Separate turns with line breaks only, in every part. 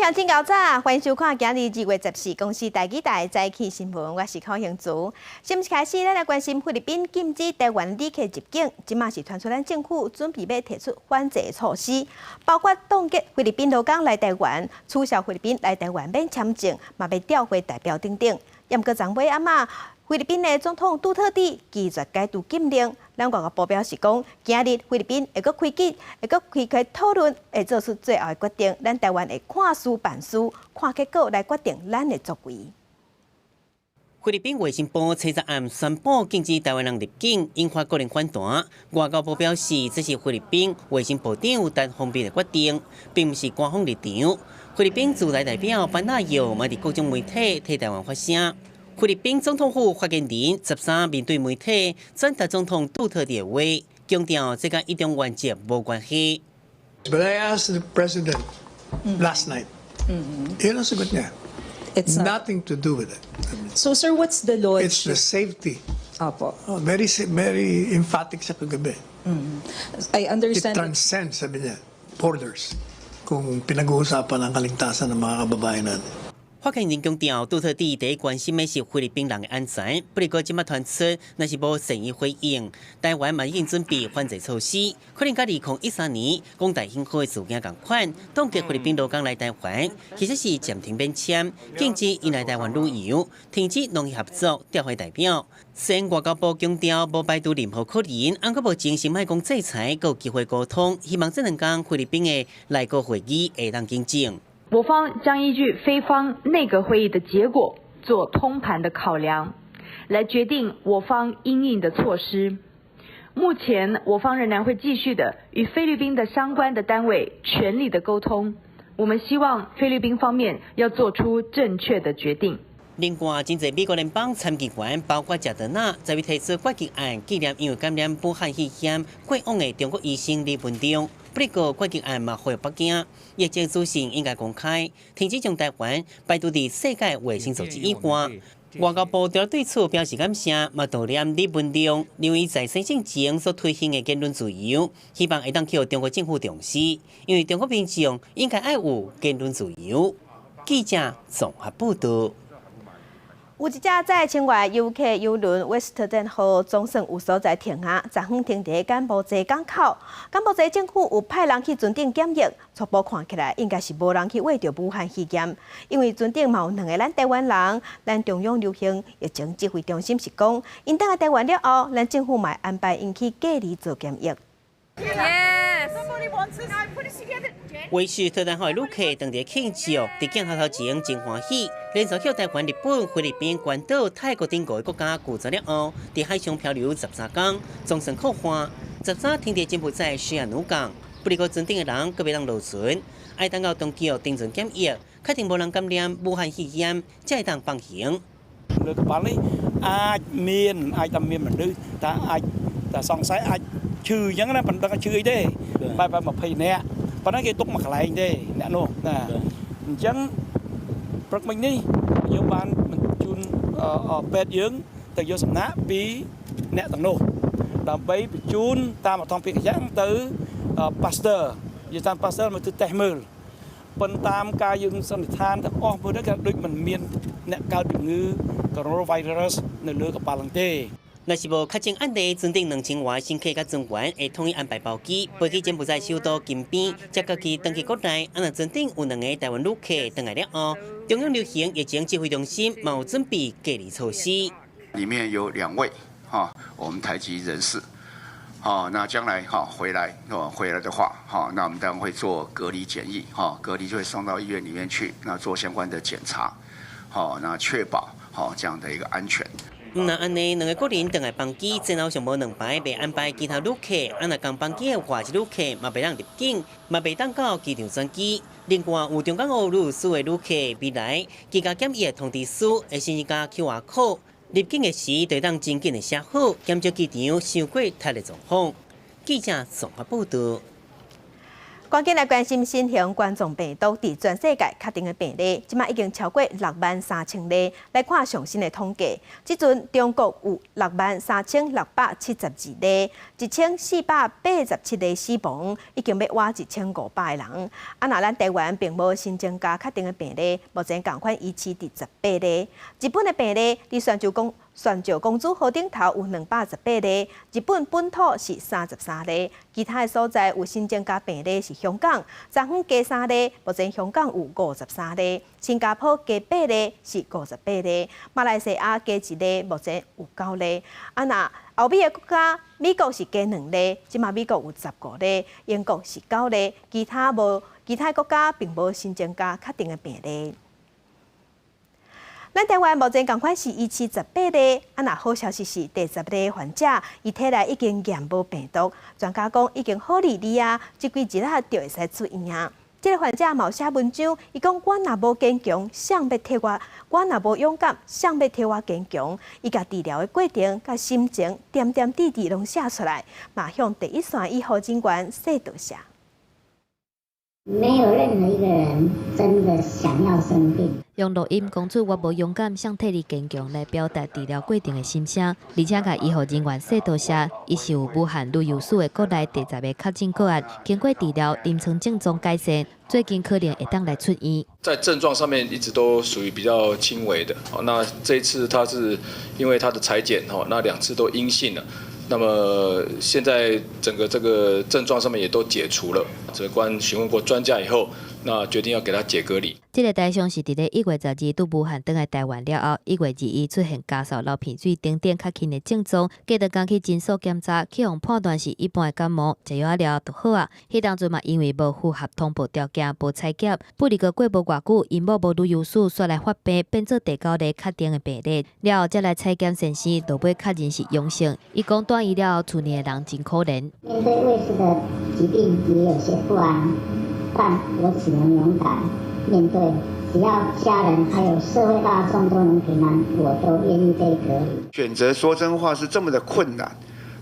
鄉親𠢕早，歡迎收看今日2月14公視台語台早起新聞，我是柯興竹。新聞開始，咱來關心菲律賓禁止台灣旅客入境，這馬是傳出咱政府準備欲提出反制措施，包括凍結菲律賓勞工來台灣，取消菲律賓來台灣免簽證，嘛欲調回代表等等。毋過昨尾暗仔，菲律賓的總統杜特蒂拒絕解除禁令。咱外交部表示講，今日菲律賓會閣開機，會閣開會討論，會做出最後的決定。咱台灣會看事辦事，看結果來決定咱的作為。
菲律賓衛生部初十暗宣布禁止台灣人入境，引發國人反彈。外交部表示，這是菲律賓衛生部長單方面的決定，並毋是官方立場。菲律賓駐台代表班納耀嘛佇各種媒體替台灣發聲。菲律賓總統府發言人13面對媒體轉達總統杜特蒂的話，強調這佮一中原則無關係。
But I asked the president last night. Yun ang sagot niya.
It's not.
Nothing to do with it.
So, sir, what's the logic?
It's the safety.
Opo.
Oh, very, very emphatic siya kagabi.
I
It
understand.
Transcends, sabi niya, borders. Kung pinag-uusapan ang kaligtasan ng mga kababayan natin.
發言人強調，杜特蒂第一關心的是菲律賓人的安全，不過這馬傳出，若是無善意回應，台灣嘛已經準備反制措施，可能佮2013年講大興號的事件仝款，凍結菲律賓勞工來台灣，其實是暫停免簽，禁止𪜶來台灣旅遊，停止農業合作，調回代表。雖然外交部強調無排除任何可能，毋過目前先莫講制裁，閣有機會溝通，希望這兩工菲律賓的內閣會議會當進展。
我方將依據菲方內閣會議的結果做通盤的考量，來決定我方因應的措施。目前我方仍然會繼續的與菲律賓的相關的單位全力的溝通。我們希望菲律賓方面要做出正確的決定。
另外，真濟美國聯邦參議員，包括賈德納，昨日提出決議案，紀念因為感染武漢肺炎過往的中國醫生李文亮。不過，決議案嘛呼籲北京，疫情資訊應該公開，停止將台灣排除佇世界衛生組織以外。外交部除對此表示感謝，嘛悼念李文亮，認為在生進前所推行的言論自由，希望會當予中國政府重視，因為中國民眾應該愛有言論自由。記者綜合報道。
有一隻載千外遊客郵輪威斯特登號總算有所在停啊，昨昏停佇柬埔寨港口。柬埔寨政府有派人去船頂檢疫，初步看起來應該是無人去穢著武漢肺炎，因為船頂嘛有兩个咱台灣人。咱中央流行疫情指揮中心是講，𪜶轉來台灣了後，咱政府嘛會安排𪜶去隔離做檢疫。
Yes.
威斯特丹號的旅客當地慶祝，佇鏡頭頭前真歡喜。連續予台灣、日本、菲律賓、關島、泰國等五个國家拒絕了後，佇海上漂流13工，總算靠岸。13停佇柬埔寨西哈努港，不過船頂的人閣袂當落船，愛等到當局登船檢疫，確定無人感染武漢肺炎，才會當放行。
លើកប៉ាល់នេះអាចមានអាចតែមានមនុស្សតែអាចតែសង្ស័យអាចឈឺអញ្ចឹងណាប៉ុន្តែឈឺអីទេបែប20នាក់ប៉ុន្តែគេទុកមួយកន្លែងទេអ្នកនោះណាអញ្ចឹងព្រឹកមិញនេះយើងបានបញ្ជូនពេទ្យយើងទៅយកសំណាក់ពីអ្នកទាំងនោះដើម្បីបញ្ជូនតាមអថងពីកយ៉ាងទៅប៉ាស្ទ័រនិយាយតាមប៉ាស្ទ័រមកទៅតេស្តមើលប៉ុន្តែតាមការយើងសន្និដ្ឋានទាំងអស់មើលទៅក៏ដូចមិនមានអ្នកកើតជំងឺ coronavirus នៅលើកប៉ាល់ហ្នឹងទេ
若是無確診案例，船頂2000外乘客佮船員會統一安排包機，飛去柬埔寨首都金邊，才閣去轉去國內。啊，若船頂有兩个台灣旅客轉來了後，中央流行疫情指揮中心嘛有準備隔離措施。
裡面有兩位哈，我們台籍人士，好，那將來哈回來哦回來的話，哈，那我們當然會做隔離檢疫，哈，隔離就會送到醫院裡面去，那做相關的檢查，好，那確保好這樣的一個安全。
毋但按呢，兩个國人轉來班機，前後上無兩排袂安排其他旅客，啊若仝班機的外籍旅客嘛袂當入境，嘛袂當到機場轉機。另外，有中港澳陸續的旅客未來居家檢疫的通知書會先加 QR code，入境的時就當真緊的寫好，減少機場傷過塞的狀況。記者綜合報道。
趕緊來關心新型冠狀病毒佇全世界確診的病例，這馬已經超過6萬3千例。來看上新的統計，這陣中國有6萬3672例，1487例死亡，已經欲倚1500個人。啊，若咱台灣並無新增加確診的病例，目前仝款維持佇18例。日本的病例佇船上公主號頂頭有218例，日本本土是33例，其他的所在有新增加病例是香港，昨昏加三例，目前香港有53例，新加坡加八例是58例，馬來西亞加一例，目前有9例。啊，若歐美的國家，美國是加兩例，這馬美國有15例，英國是九例，其他無，其他國家並無新增加確診的病例。咱台灣目前仝款是維持十八例，啊，若好消息是第十例患者，伊體內已經驗無病毒，專家講已經好離離啊，這幾日仔就會使出院啊。這个患者嘛有寫文章，伊講我若無堅強，誰欲替我？我若無勇敢，誰欲替我堅強？伊共治療的過程、佮心情，點點滴滴攏寫出來，嘛向第一線醫護人員說多謝。
沒有任何一個人真的想要生病。
用錄音講出我無勇敢，誰替你堅強來表達治療過程的心聲，而且共醫護人員說多謝。伊是有武漢旅遊史的國內第十个確診個案，經過治療，臨床症狀改善，最近可能會當來出院。
在症狀上面一直都屬於比較輕微的。那這一次他是因為他的採檢，那兩次都陰性了。那麼現在整個這個症狀上面也都解除了。指揮官詢問過專家以後，那決定要給他解隔離。
這个台商是佇咧1月12佇武漢轉來台灣了後，1月21出現咳嗽、流鼻水等等較輕的症狀，隔逐工去診所檢查，去予判斷是一般的感冒，食藥了後就好啊。彼當陣嘛，因為無符合通報條件，無採檢，不過過無偌久，𪜶某無旅遊史，煞來發病，變做第九例確診的病例。了後才來採檢先生，落尾確認是陽性。伊講蹛醫了後，厝內的人真可憐。
面對未知的疾病也有些不安，但我只能勇敢面對。只要家人還有社會大眾都能平安，我都願意被隔離。
選擇說真話是這麼的困難，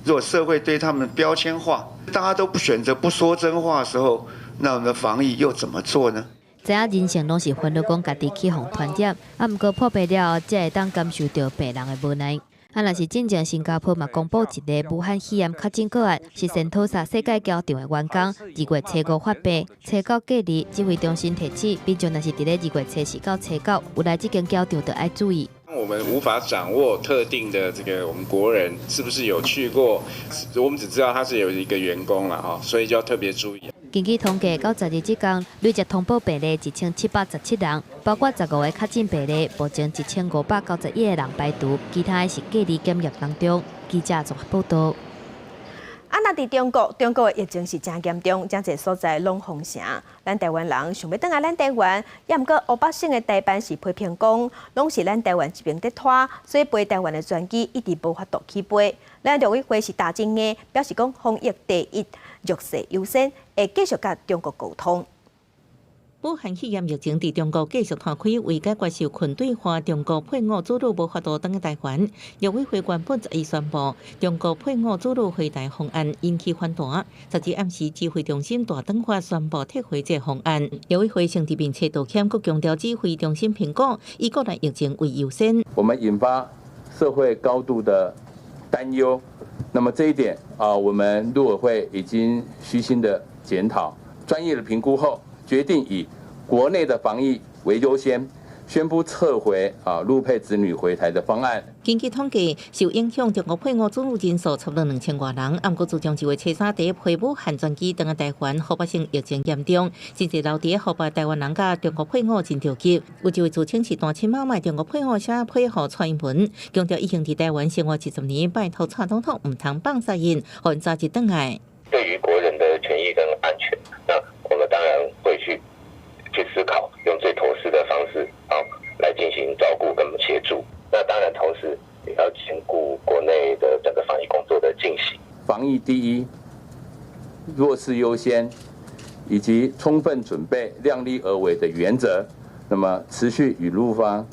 如果社會對他們標籤化，大家都不選擇不說真話的時候，那我們的防疫又怎麼做呢？
知影人生攏是煩惱講家己去予傳染，啊，毋過破病了後，才會當感受著病人的無奈。啊，若是進前新加坡嘛公布一个武漢肺炎確診個案，是聖淘沙世界橋場的員工，2月初5發病，初九隔離，指揮中心提醒民眾，若是佇咧2月初四到初九有來這間橋場，就愛注意。
我們無法掌握特定的這個我們國人是不是有去過，我們只知道他是有一個員工啦，哈，所以就要特別注意。
根據統計，到12這工累計通報病例1777人，包括15个確診病例，目前1591個人排除，其他的是隔離檢疫當中。記者綜合報道。
啊，若佇中國，中國的疫情是誠嚴重，誠濟所在攏封城。咱台灣人想欲轉來咱台灣，也毋過湖北省的台辦是批評講，攏是咱台灣這邊佇拖，所以飛台灣的專機一直無法度起飛。咱陸委會是擔真的，表示講防疫第一，弱勢優先，會繼續佮中國溝通。
武漢肺炎疫情佇中國繼續拖開，為解決受困對話中國配偶子女無法度轉去台灣，陸委會原本11宣布中國配偶子女回台方案引起反彈。12暗時指揮中心大轉發宣布撤回這個方案。陸委會先佇面冊道歉，閣強調指揮中心評估以國內疫情為優先。
我們引發社會高度的擔憂，那麼這一點啊，我們陸委會已經虛心的檢討，專業的評估後，決定以國內的防疫為優先，宣布撤回啊陸配子女回台的方案。
根據統計，受影響中國配偶子女人數差不多2000外人。毋過自從2月初3第一批武漢專機轉來台灣，湖北省疫情嚴重，真濟留佇湖北台灣人佮中國配偶真著急。有一位自稱是單親媽媽中國配偶寫批予蔡英文，強調已經佇台灣生活20年，拜託蔡總統毋通放殺𪜶，予𪜶早日轉來。
對於國人的權益跟安全，那我們當然會去思考，用最妥適的方式啊來進行照顧跟協助。那當然，同時也要兼顧國內的整個防疫工作的進行。
防疫第一，弱勢優先，以及充分準備、量力而為的原則，那麼持續與陸方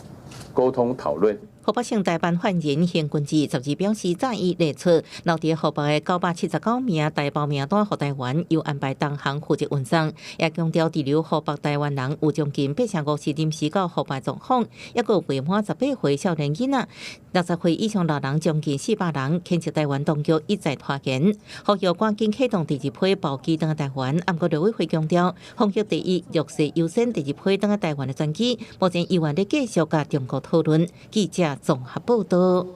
溝通討論。
湖北省台辦發言人邢君志12表示，早已列出留佇湖北的979名台胞名單，予台灣由安排同行負責運送，也強調滯留湖北台灣人有將近8成5是臨時到湖北狀況，抑閣有未滿18歲少年囡仔，60歲以上老人將近400人，譴責台灣當局一再拖延，呼籲趕緊啟動第二批包機轉來台灣。毋過陸委會強調，防疫第一，弱勢優先，第二批轉來台灣的專機，目前猶原咧繼續佮中國討論。記者綜合報道。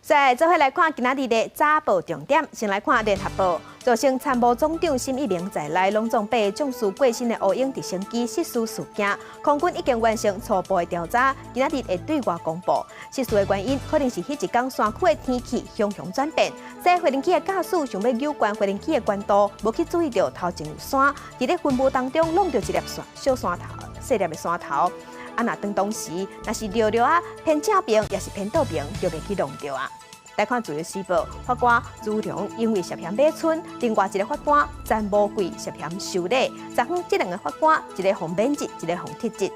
再做伙來看今仔日的早報重點，先來看聯合報。造成參謀總長沈一鳴在內，攏總八个將士過身的烏鷹直升機失事事件，空軍已經完成初步的調查，今仔日會對外公布。失事的原因可能是彼一工山區的天氣雄雄轉變，這飛行機的駕駛想欲扭懸飛行機的懸度，無去注意著頭前有山，佇咧雲霧當中挵著一粒山小山頭，細粒的山頭。啊！若當當時若是著著啊，偏正爿，抑是偏倒爿，就袂去挵著啊。來看自由時報，法官朱良因為涉嫌買春，另外一个法官詹無貴涉嫌收禮。昨昏這兩个法官，一个予免職，一个予撤職。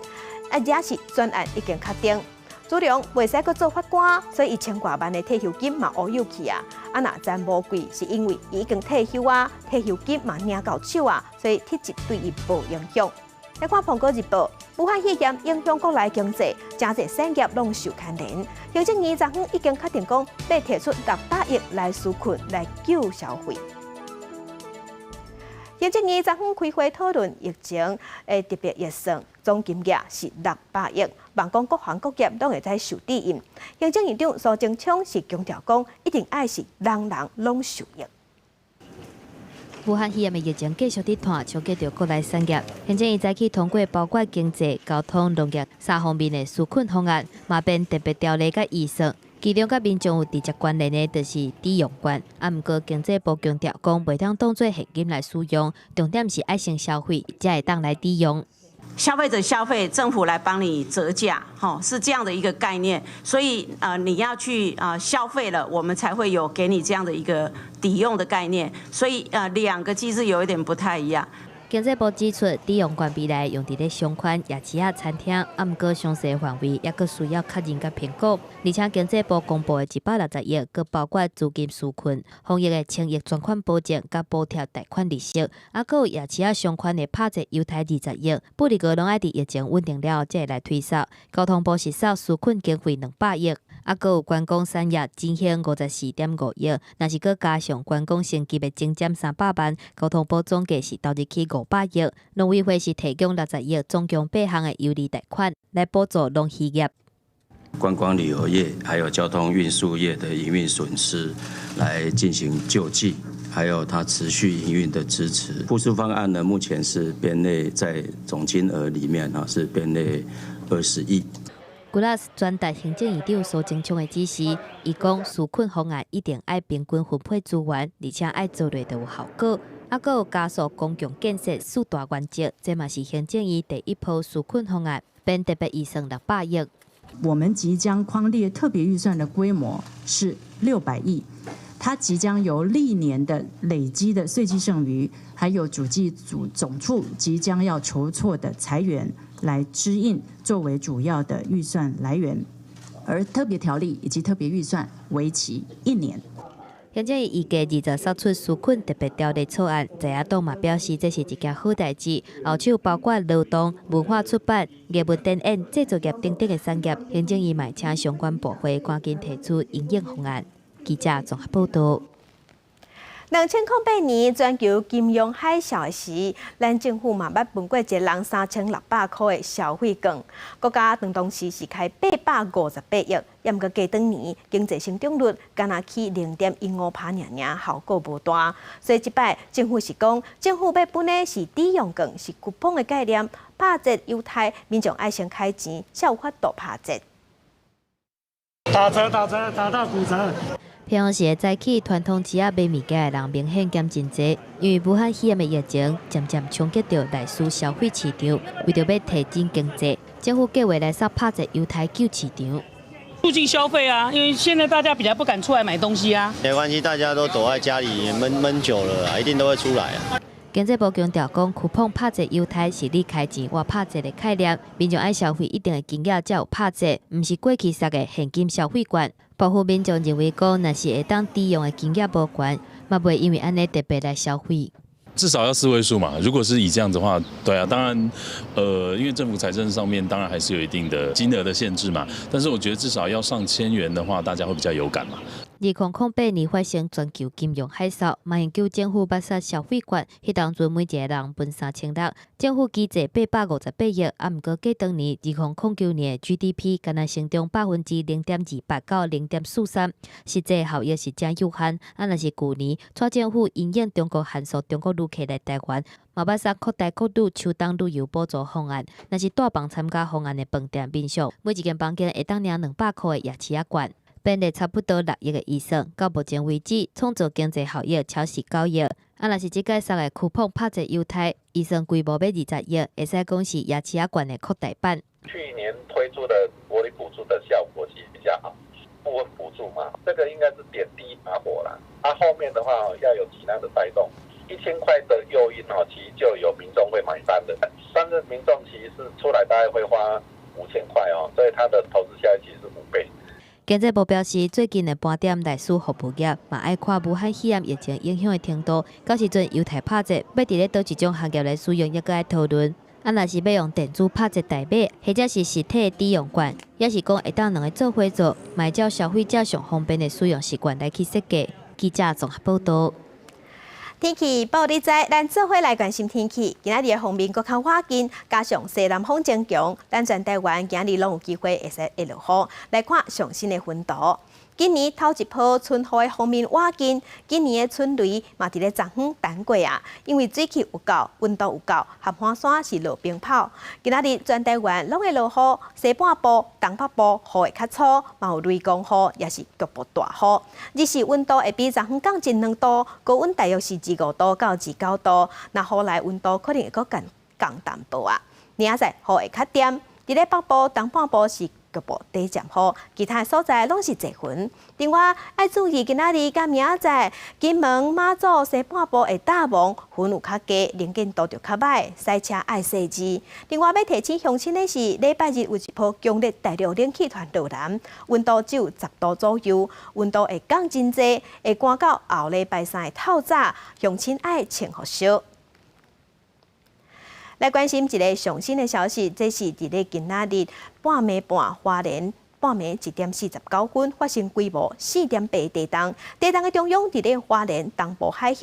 啊，也是專案已經確定。朱良袂使閣做法官，所以伊千外萬的退休金嘛烏有去啊。啊，若詹無貴是因為伊已經退休啊，退休金嘛領到手啊，所以撤職對伊無影響。來看《蘋果日報》，武漢肺炎影響國內經濟，誠濟產業攏受牽連。行政院昨昏已經確定講，欲提出600億來紓困來救消費。行政院昨昏開會討論疫情的特別預算，總金額是600億，望講各行各業攏會使受支援。行政院長蘇貞昌是強調講，一定愛是人人攏受益。
武漢肺炎的疫情繼續佇拖，衝擊著國內產業。行政院早起通過包括經濟、交通、農業三方面的紓困方案，嘛編特別條例佮預算。其中佮民眾有直接關聯的，就是抵用券。啊，毋過經濟部強調講，袂當當做現金來使用，重點是愛先消費，才會當來抵用。
消費者消費，政府來幫你折價，吼，是這樣的一個概念。所以，你要去消費了，我們才會有給你這樣的一個抵用的概念。所以，兩個機制有一點不太一樣。
經濟部指出，抵用券未來用佇咧商圈、夜市仔、餐廳，啊，毋過詳細範圍猶閣需要確認佮評估。而且經濟部公布的160億，閣包括資金紓困、防疫的千億專款保證、佮補貼貸款利息，啊，閣有夜市仔商圈的拍折優待20億，不過攏愛佇疫情穩定了後才會來推售。交通部是捎紓困經費200億，啊，閣有觀光產業振興54.5億，若是閣加上觀光升級的增減300萬，交通部總計是投入去500億。農委會是提供60億，總共八項的優利貸款來補助農漁業。
觀光旅遊業還有交通運輸業的營運損失來進行救濟，還有它持續營運的支持。復甦方案呢，目前是編列在總金額裡面啊，是編列20億。
古拉斯轉達行政院長蘇貞昌的指示，伊講紓困方案一定愛平均分配資源，而且愛做落就有效果。啊，閣有加速公共建設四大原則，這嘛是行政院第一波紓困方案，編特別預算600億。
我們即將匡列特別預算的規模是600億，它即將由歷年的累積的歲計剩餘，還有主計組總處即將要籌措的財源來支應，作為主要的預算來源，而特別條例以及特別預算為期一年。
行政院預計20釋出紓困特別條例草案，在野黨嘛表示這是一件好代誌。後手包括勞動、文化出版、藝文展演、製造業等等的產業，行政院嘛請相關部會趕緊提出因應方案。記者綜合報道。
2008年全球金融海嘯的時，咱政府嘛捌分過一个人3600箍的消費券。國家當當時是開858億，抑毋過過當年經濟成長率干焦起0.15趴爾爾，效果無大。所以這擺政府是講，政府欲分的是抵用券，是 coupon 的概念，拍折優待，民眾愛先開錢，才有法度拍折。
打折打折打到骨折。
平常時早起傳統市仔買物件的人明顯減真濟，因為武漢肺炎的疫情漸漸衝擊著內需消費市場，為著欲提振經濟，政府計劃來捒拍折優待救市場，
促進消費啊，因為現在大家比較不敢出來買東西啊。
沒關係，大家都躲在家裡悶悶久了，一定都會出來啊。
經濟部強調講，쿠폰拍折優待是你開錢我拍折的概念，民眾愛消費一定的金額才有拍折，毋是過去式的現金消費券。部分民眾認為講，若是會當抵用的金額無懸，嘛袂因為按呢特別來消費。
至少要四位數嘛。如果是以這樣子的話，對啊，當然，因為政府財政上面當然還是有一定的金額的限制嘛。但是我覺得至少要上千元的話，大家會比較有感嘛。
2008年發生全球金融海嘯，馬英九政府捌殺消費券，彼當陣每一個人分3600，政府基借858億。啊，毋過過當年2009年的 GDP 干焦成長0.28%到0.43%，實際效益是誠有限。啊，若是舊年，蔡政府因應中國限塑中國旅客來台灣，嘛捌殺擴大國旅秋冬旅遊補助方案。若是帶飯參加方案的飯店民宿，每一間房間會當領200箍的夜市仔券。編列差不多6億的預算，到目前為止，創造經濟效益超是9億。啊，若是這擺殺的쿠폰拍折優待，預算規模欲20億，會使講是夜市仔券的擴大版。
去年推出的國旅補助的效果其實比較好，部分補助嘛，這個應該是點第一把火啦。啊，後面的話要有其他的帶動，1000塊的誘因哦，其實就有民眾會買單的。但是民眾其實是出來大概會花5000塊哦，所以他的投資效益其實是5倍。
經濟部表示，最近的盤點內需服務業，嘛愛看武漢肺炎疫情影響的程度。到時陣優待拍折，欲佇咧佗一種行業來使用，猶閣愛討論。啊，若是欲用電子拍折代買，或者是實體的抵用券，抑是講會當兩个做伙做，嘛會照消費者上方便的使用習慣來去設計。記者綜合報導。
天氣報你知，咱做伙來關心天氣。今仔日的鋒面閣較倚近，加上西南風增強，咱全台灣今日攏有機會會使會落雨。來看上新的雲圖。今年頭一波春雨的鋒面倚近，今年的春雷嘛佇咧昨昏等過啊，因為水汽有夠，溫度有夠，合歡山是落冰炮。今仔日全台灣攏會落雨，西半部、東北部雨會較粗，嘛有雷公雨，抑是局部大雨。日時溫度會比昨昏降一兩度，高溫大約是25度到29度。若雨來溫度可能會閣降降淡薄仔。明仔載雨會較恬，佇咧北部、東半部是局部短暫雨，其他所在攏是濟雲。另外，愛注意今仔日佮明仔載，金門、馬祖西半部會罩霧，雲有較低，能見度就較䆀，駛車愛細緻。另外，欲提醒鄉親的是，禮拜日有一波強烈大陸冷氣團落南，溫度只有10度左右，溫度會降真濟，會寒到後禮拜三的透早，鄉親愛穿予少。來關心一个上新的消息，這是佇咧今仔日半暝半花蓮半暝1點49分發生規模4.8地動，地動的中央佇咧花蓮東部海域，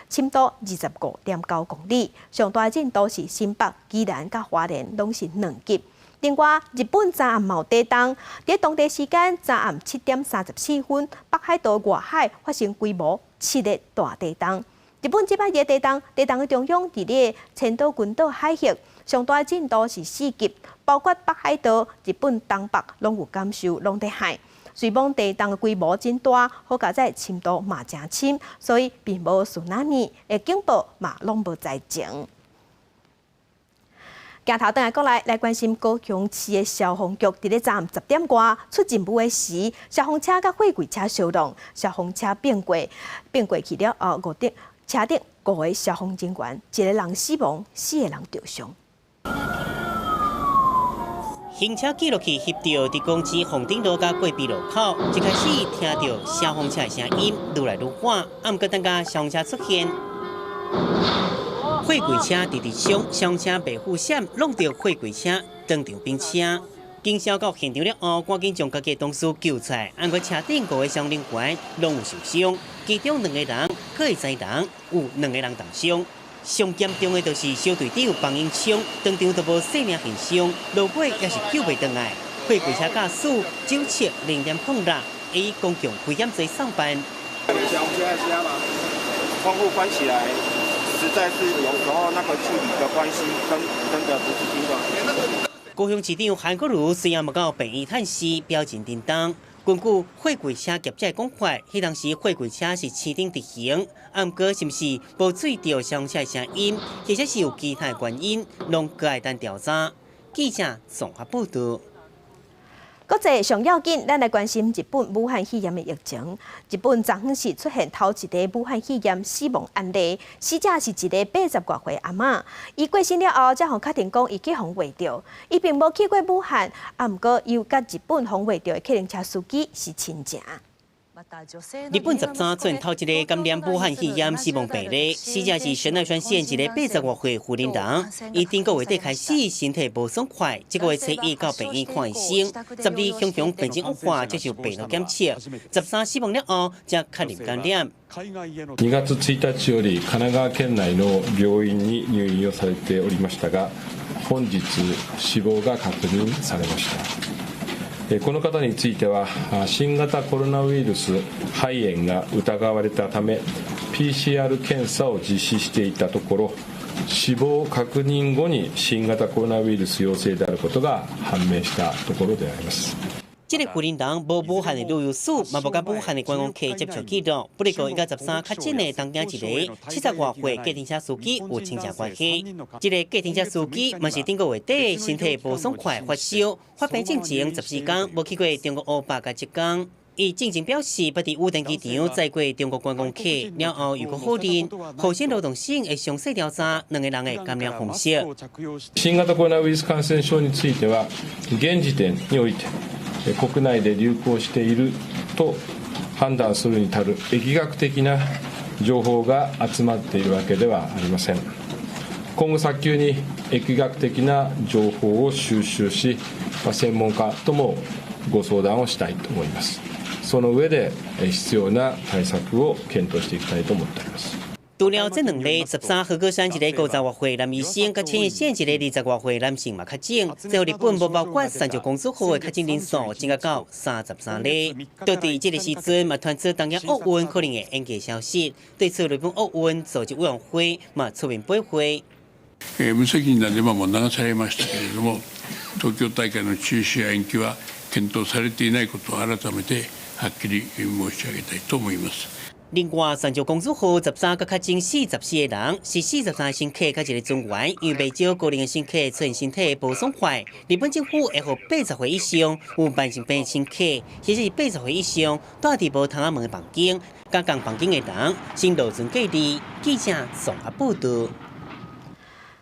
深度25.9公里，上大震度是新北、宜蘭佮花蓮攏是2級。另外，日本昨暗嘛有地動，佇當地時間昨暗7點34分，北海道外海發生規模7的大地動。日本這擺的地動，地動的中央佇咧千島群島海域，上大震度是4級，包括北海道、日本東北攏有感受，攏佇撼。雖罔地動的規模真大，好佳哉深度嘛誠深，所以並無 tsunami 的警報嘛攏無在情。鏡頭轉來過來，來關心高雄市的消防局，佇咧昨暗10點外出任務的時，消防車佮貨櫃車相撞，消防車變過變過去了後，五頂車頂五个消防人員，一个人死亡，四个人著傷。
行車記錄器翕著佇公司鳳頂路佮過陂路口，一開始聽著消防車的聲音，愈來愈遠，啊，毋過等共消防車出現，貨櫃車直直衝，消防車袂赴閃，挵著貨櫃車當場變車。警消到現場了後，趕緊將家己的同事救出來，毋過車頂五个消防人員攏有受傷，其中兩個人閣會載人，有兩個人重傷。上嚴重的就是小隊長彭英昌，當場就無生命現象，落尾也是救袂轉來。貨櫃車駕駛酒測0.06，以公共危險罪送辦。
消防車聲嘛，窗戶關起來，實在是有時候那個距離的關係，跟真的不是聽到。
高雄市長韓國瑜雖然嘛到病院探視，表情沉重。根據貨櫃車業者講法，彼當時貨櫃車是青燈直行，毋過是毋是無注意著消防車的聲音，或者是有其他的原因，攏閣愛等調查。記者綜合報導。
國際上要緊，咱來關心日本武漢肺炎的疫情。日本昨昏是出現頭一例武漢肺炎死亡案例，死者是一个80外歲阿嬤。伊過身了後，才予確定講伊去予穢著。伊並無去過武漢，啊，毋過伊有佮日本予穢著的客運車司機是親情。
日本13出現頭一个感染武漢肺炎死亡病例，死者是神奈川縣一个80外歲婦人人。伊頂個月底開始身體無爽快，這個月初一到病院看醫生，12雄雄病情惡化，接受病毒檢測，13死亡了後才確認感染。
2月1日より神奈川県内の病院に入院をされておりましたが、本日死亡が確認されました。この方については、新型コロナウイルス肺炎が疑われたため、PCR 検査を実施していたところ、死亡確認後に新型コロナウイルス陽性であることが判明したところであります。
這个婦人人無武漢的旅遊史，嘛無佮武漢的觀光客接觸記錄。不過，伊佮13確診的東京一个70外歲計程車司機有親情關係。這个計程車司機嘛是頂個月底身體無爽快發燒，發病進前14天無去過中國湖北佮浙江。伊進前表示，捌佇羽田機場載過中國觀光客，了後又閣否認。厚生勞動省會詳細調查兩个人的感染方式。
新型コロナウイルス感染症については、現時点において国内で流行していると判断するに足る疫学的な情報が集まっているわけではありません。今後早急に疫学的な情報を収集し、専門家ともご相談をしたいと思います。その上で必要な対策を検討していきたいと思っております。
除了這兩例，13和歌山一个50外歲男醫生，佮千葉縣一个20外歲男性嘛確診，最後日本無包括山上公司號的確診人數增加到33例。就佇這个時陣，嘛傳出東京奧運可能會延期消息。對此，日本奧運組織委員會嘛出面駁回。
無責任なデマも流されましたけれども、東京大会の中止や延期は検討されていないことを改めてはっきり申し上げたいと思います。
另外，山上公主號13閣確診44個人，是43個乘客佮一个船員，因為袂少高齡的乘客出現身體無爽快。日本政府會予80歲以上有慢性病乘客，或者是80歲以上蹛佇無窗仔門的房間，佮仝房間的人先落船隔離。記者綜合報道。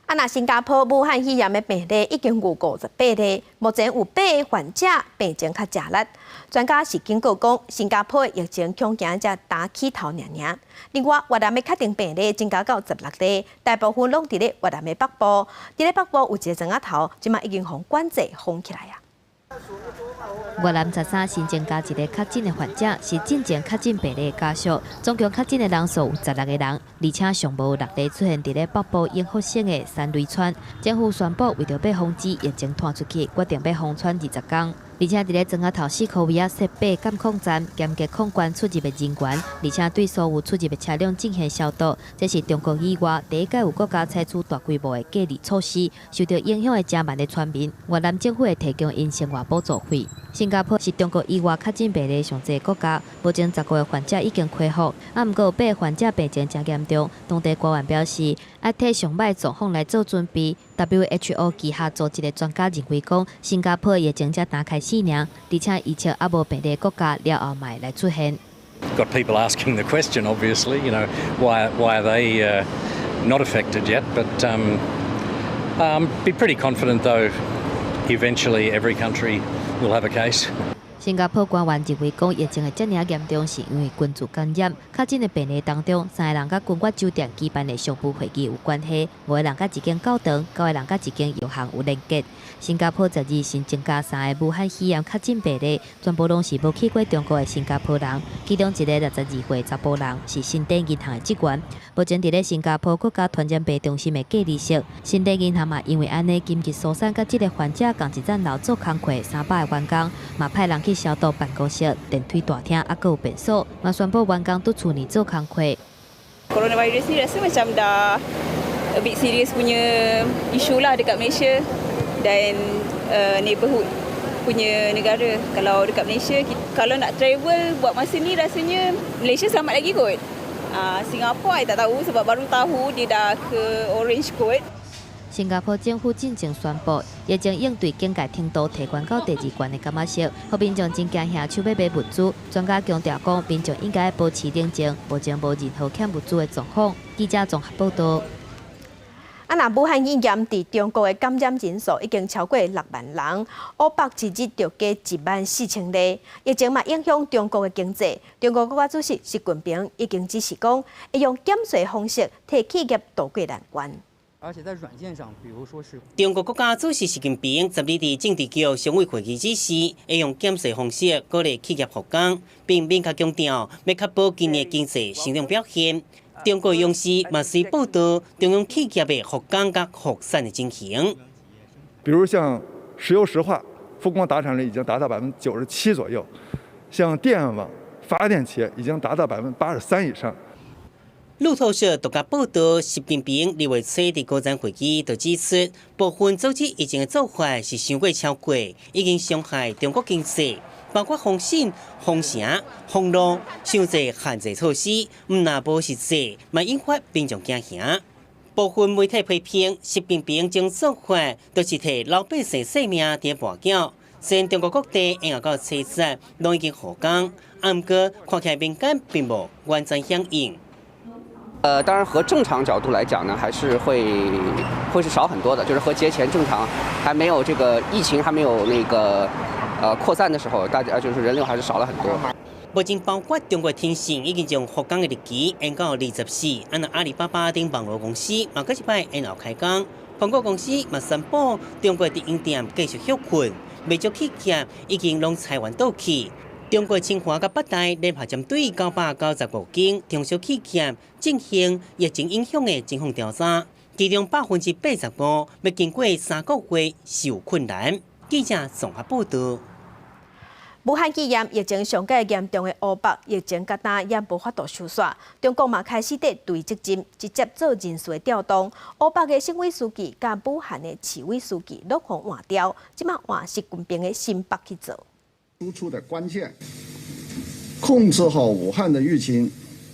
啊，若新加坡武漢肺炎的病例已經有58例，目前有八个患者病情較濟力。專家是警告講，新加坡的疫情恐驚才打起頭爾爾。另外，越南的確定病例增加到16例，大部分攏佇咧越南的北部。佇咧北部有一个莊仔頭，這馬已經予管制封起來啊。
越南13新增加一个確診的患者，是進前確診病例的家屬。總共確診的人數有16個人，而且上無6例出現佇咧北部永福省的山雷村。政府宣布，為著欲防止疫情傳出去，決定欲封村20天。而且佇咧莊仔頭四箍圍仔設八監控站，嚴格控管出入的人員，而且對所有出入的車輛進行消毒。這是中國以外第一擺有國家採取大規模的隔離措施，受著影響的誠萬的村民，越南政府會提供𪜶生活補助費。新加坡是中國以外確診病例上濟國家，目前15個患者已經恢復，啊，毋過有八个患者病情誠嚴重。當地官員表示，愛替上䆀狀況來做準備。WHO 旗下組織的專家認為講，新加坡疫情才剛開始爾，而且預測猶無病例國家了後嘛會來出現。
Got people asking the question, obviously, why are they not affected yet? But be pretty confident, though, eventually every country will have a case.
新加坡官員認為講，疫情會遮爾嚴重，是因為群聚感染。確診的病例當中，三個人佮君悅酒店舉辦的商務會議有關係，五個人佮一間教堂，九個人佮一間藥行有連結。新加坡12新增加三个武漢肺炎確診病例，全部攏是無去過中國的新加坡人。其中一个62歲查埔人是新展銀行的職員，目前佇咧新加坡國家傳染病中心的隔離室。新展銀行嘛，因為按呢緊急疏散佮這个患者仝一層樓做工課300个員工，嘛派人去消毒辦公室、電梯大廳，猶閣有便所，嘛宣布員工佇厝內做工課。
Coronavirus ni rasa macam dah a bit serious punya isu lah dekat Malaysia dan neighborhood punya negara. Kalau dekat Malaysia, kalau nak travel buat masa ni rasanya Malaysia selamat lagi kot. Singapore I tak tahu sebab baru tahu dia dah ke orange code.
新加坡政府進前宣布，疫情應對警戒程度提懸到第二懸的柑仔色，予民眾真驚下手欲買物資。專家強調講，民眾應該保持冷靜，目前無任何欠物資的狀況。記者綜合報道。
啊，若武漢肺炎佇中國的感染人數已經超過6萬人，湖北一日就加1萬4千例，疫情嘛影響中國的經濟。中國國家主席習近平已經指示講，會用減稅方式替企業渡過難關。
而且在軟件上，比如說是
中國國家主席習近平12佇政治局常委會議指示，會用減稅方式鼓勵企業復工，並明確強調欲確保今年經濟成長表現。中國央視嘛隨報道中央企業的復工佮復產的情形。
比如像石油石化復工達產率已經達到97%左右，像電網發電企業已經達到83%以上。
路透社獨家報道，習近平2月初佇高層會議就指出，部分阻止疫情的做法是傷過超過，已經傷害中國經濟，包括封省、封城、封路、傷濟限制措施，毋若無實際，嘛引發民眾驚嚇。部分媒體批評，習近平這種做法，就是提老百姓性命佇跋筊。雖然中國各地延後到初十，攏已經復工，毋過看起來民間並無完全響應。
當然和正常角度來講呢，還是會是少很多的，就是和節前正常還沒有這個疫情還沒有那個擴散的時候，大家就是人流還是少了很多。
目前包括中國騰訊已經將復工的日期延到24，啊若阿里巴巴等網路公司嘛，閣一擺延後開工。蘋果公司嘛宣布，中國直營店繼續歇睏，袂少企業已經攏裁員倒去。中國清華佮北大聯合針對995間中小企業進行疫情影響的專訪調查，其中85%欲經過3個月是有困難。記者綜合報道。
武漢肺炎疫情上蓋嚴重的湖北，疫情到今也無法度收煞。中國嘛開始佇追責任，直接做人事的調動。湖北的省委書記佮武漢的市委書記攏予換掉，這馬換習近平的心腹去做。
輸出的關鍵，控制好武漢的疫情，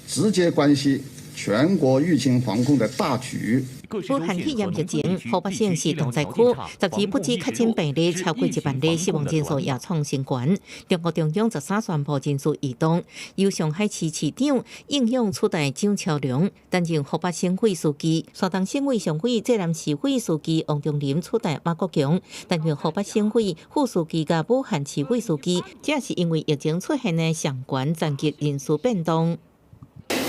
直接關係全國疫情防控的大局。
武漢肺炎疫情，湖北省是重災區，12不止確診病例超過1萬例，死亡人數也創新高。中國中央13宣布人事異動，由上海市市長應勇取代張超良擔任湖北省委書記，山東省委常委、濟南市委書記王忠林取代馬國強擔任湖北省委副書記佮武漢市委書記，這是因為疫情出現的相關層級人事變動。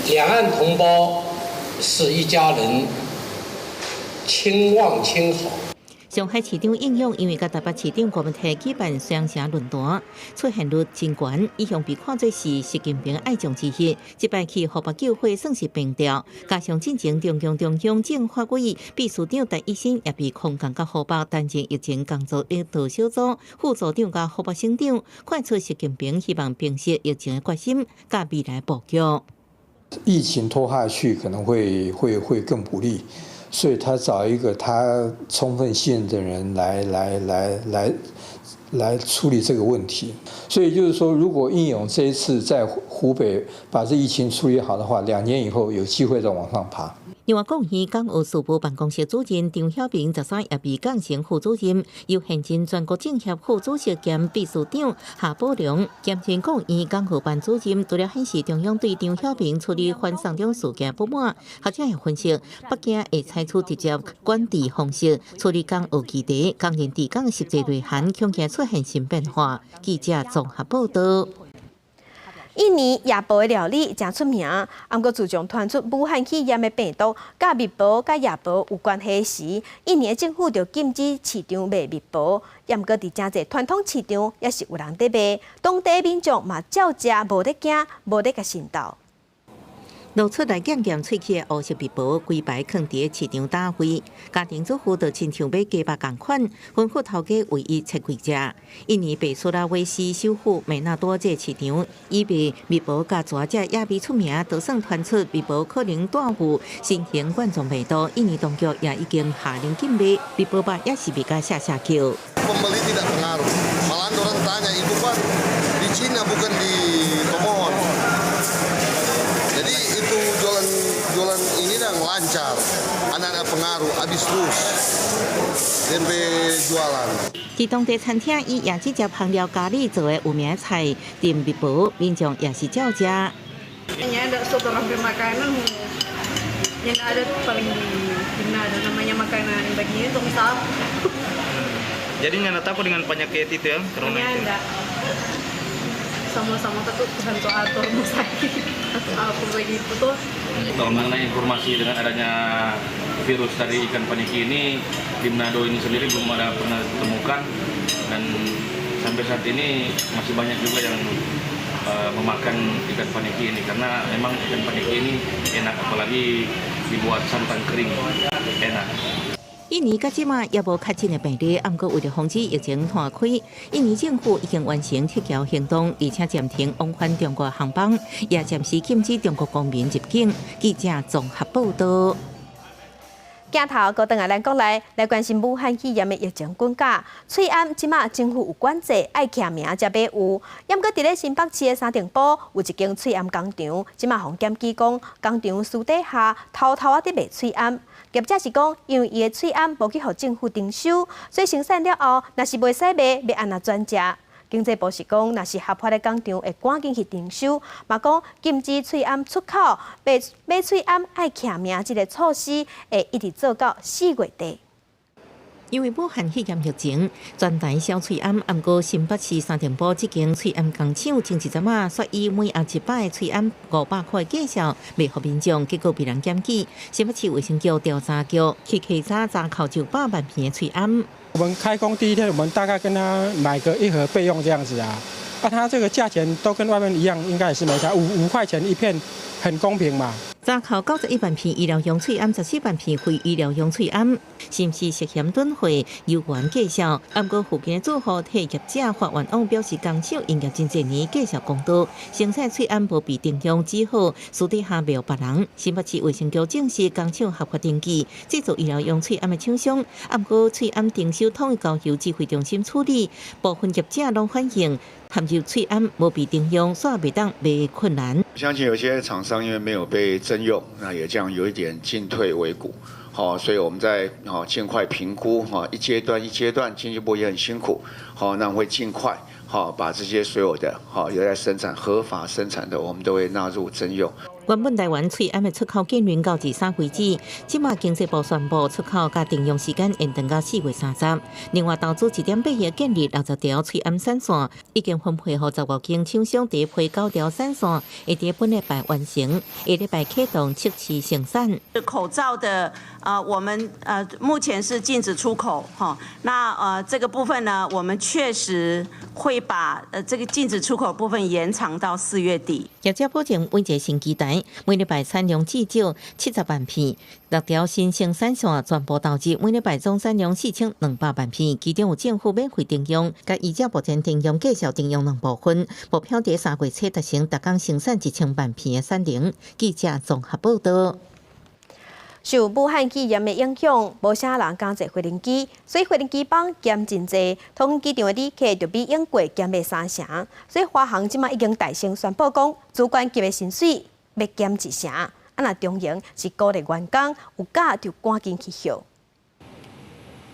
兩岸同胞是一家人。親望親好。
上海市長應勇因為佮台北市長郭文泰舉辦雙城論壇，出現率真懸，一向被看作是習近平愛將之一。這擺去湖北救火算是平調，加上進前中共中央政法委秘書長戴以新也被空降到湖北擔任疫情工作領導小組副組長佮湖北省長，看出習近平希望平息疫情的決心，佮未來布局。
疫情拖下去可能會更不利。所以他找一個他充分信任的人來處理這個問題。所以就是說，如果應勇這一次在湖北把這疫情處理好的話，2年以後有機會再往上爬。
另外，國務院港澳事務辦公室主任張曉明13也被降成副主任，由現任全國政協副主席兼秘書長夏寶龍兼任國務院港澳辦主任。除了顯示中央對張曉明處理反送中事件不滿，學者也分析，北京會採取直接管治方式處理港澳議題，港人治港實際內涵恐驚出現新變化。記者綜合報道。
印尼椰婆的料理誠出名，毋過自從傳出武漢肺炎的病毒佮面婆佮椰婆有關係時，印尼的政府就禁止市場賣面婆。毋過佇誠濟傳統市場猶是有人佇賣，當地民眾嘛照食，無咧驚，無咧共滲透。
露出來鹹鹹脆氣的烏色面婆，規排囥佇市場摊位，家庭主婦就親像買雞肉仝款，吩咐頭家為伊切幾隻。印尼北蘇拉威西首府美納多這個市場，以賣面婆佮蛇這野味出名，就算傳出面婆可能帶有新型冠狀病毒，印尼當局也已經下令禁賣，面婆肉猶是賣甲嚇嚇叫。
Pembeli tidak pengaruh, malahan orang tanya itu kan di Cina bukan di Tomohon. Jadi itu jualan jualan ini yang lancar. Anak-anak Pengaruh habis terus. Tempe jualan.
佇當地餐廳以椰子汁香料咖喱做的有名菜，訂微博民眾也是照食。
Kayaknya ada suatu orang makanan yang ada paling di ada namanya makanan begini untuk misal.
Jadi nggak takut dengan penyakit itu ya, corona
Kayaknya
itu?
Enggak. Sama-sama tuh Tuhan tuh atur mau sakit atau apa begitu tuh.
Mengenai informasi dengan adanya virus dari ikan paniki ini di Manado ini sendiri belum ada pernah ditemukan dan sampai saat ini masih banyak juga yang memakan ikan paniki ini karena memang ikan paniki ini enak, apalagi dibuat santan kering enak.
印尼到這馬猶無確診的病例，毋過為著防止疫情湠開，印尼政府已經完成撤僑行動，而且暫停往返中國航班，也暫時禁止中國公民入境。記者綜合報道。
鏡頭閣轉來咱國內來關心武漢肺炎的疫情滾價，喙罨這馬政府有管制，愛簽名才買有。毋過佇咧新北市的三重埔有一間喙罨工廠，這馬予檢舉講，工廠私底下偷偷仔佇賣喙罨。業者是講，因為伊的喙罨無去予政府徵收，所以生產了後，若是袂使賣，欲按怎轉食？經濟部是講，若是合法的工廠會趕緊去徵收，嘛講禁止喙罨出口，買買喙罨愛簽名這个措施會一直做到4月底。
因為武漢肺炎疫情，全台銷喙罨，毋過新北市三重埔這間喙罨工廠，前一陣仔說以每盒100个喙罨500塊價數賣予民眾，結果被人檢舉。新北市衛生局調查局去稽查查扣900萬片的喙罨。
我們開工第一天，我們大概跟他買個一盒備用這樣子啊，啊，他這個價錢都跟外面一樣，應該也是沒差，5塊錢一片，很公平嘛。
查扣91萬片醫療用喙罨，14萬片非醫療用喙罨，是毋是涉嫌囤貨？有關介紹，毋過附近的住戶替業者發願網表示，工廠營業真濟年，介紹公道，生產喙罨無被徵用，只好私底下賣予別人。新北市衛生局證實工廠合法登記製造醫療用喙罨的廠商，毋過喙罨徵收統一交由指揮中心處理，部分業者攏反映含入喙罨無被徵用，煞袂當賣困難。
相信有些廠商因為沒有被徵用，那也這樣有一點進退維谷，好，所以我們在好盡快評估，哈，一階段一階段，經濟部也很辛苦，好，那會盡快，好把這些所有的，好有在生產合法生產的，我們都會納入徵用。
原本台灣喙罨的出口禁令到23為止，這馬經濟部宣布出口佮徵用時間延長到4月30。另外，投資1.8億建立60條喙罨產線，已經分配予15間廠商佇批9條產線，會佇本禮拜完成，下禮拜啟動測試生產。
口罩的，我們目前是禁止出口，哈，那這個部分呢，我們確實會把這個禁止出口部分延長到4月底。
業者保證每一個星期台每禮拜產量至少70萬片，6條新生產線全部投入，每禮拜總產量4200萬片，其中有政府免費徵用，佮依照目前徵用計數徵用兩部分，目標佇3月初達成逐工生產1000萬片的產能。記者綜合報道。
受武漢肺炎的影響，無啥人敢坐飛行機，所以飛行機班減真濟，桃園機場的旅客就比往過減欲三成。所以華航這馬已經大聲宣布講，主管級的薪水欲減一成。啊，若中營是鼓勵員工有假就趕緊去歇。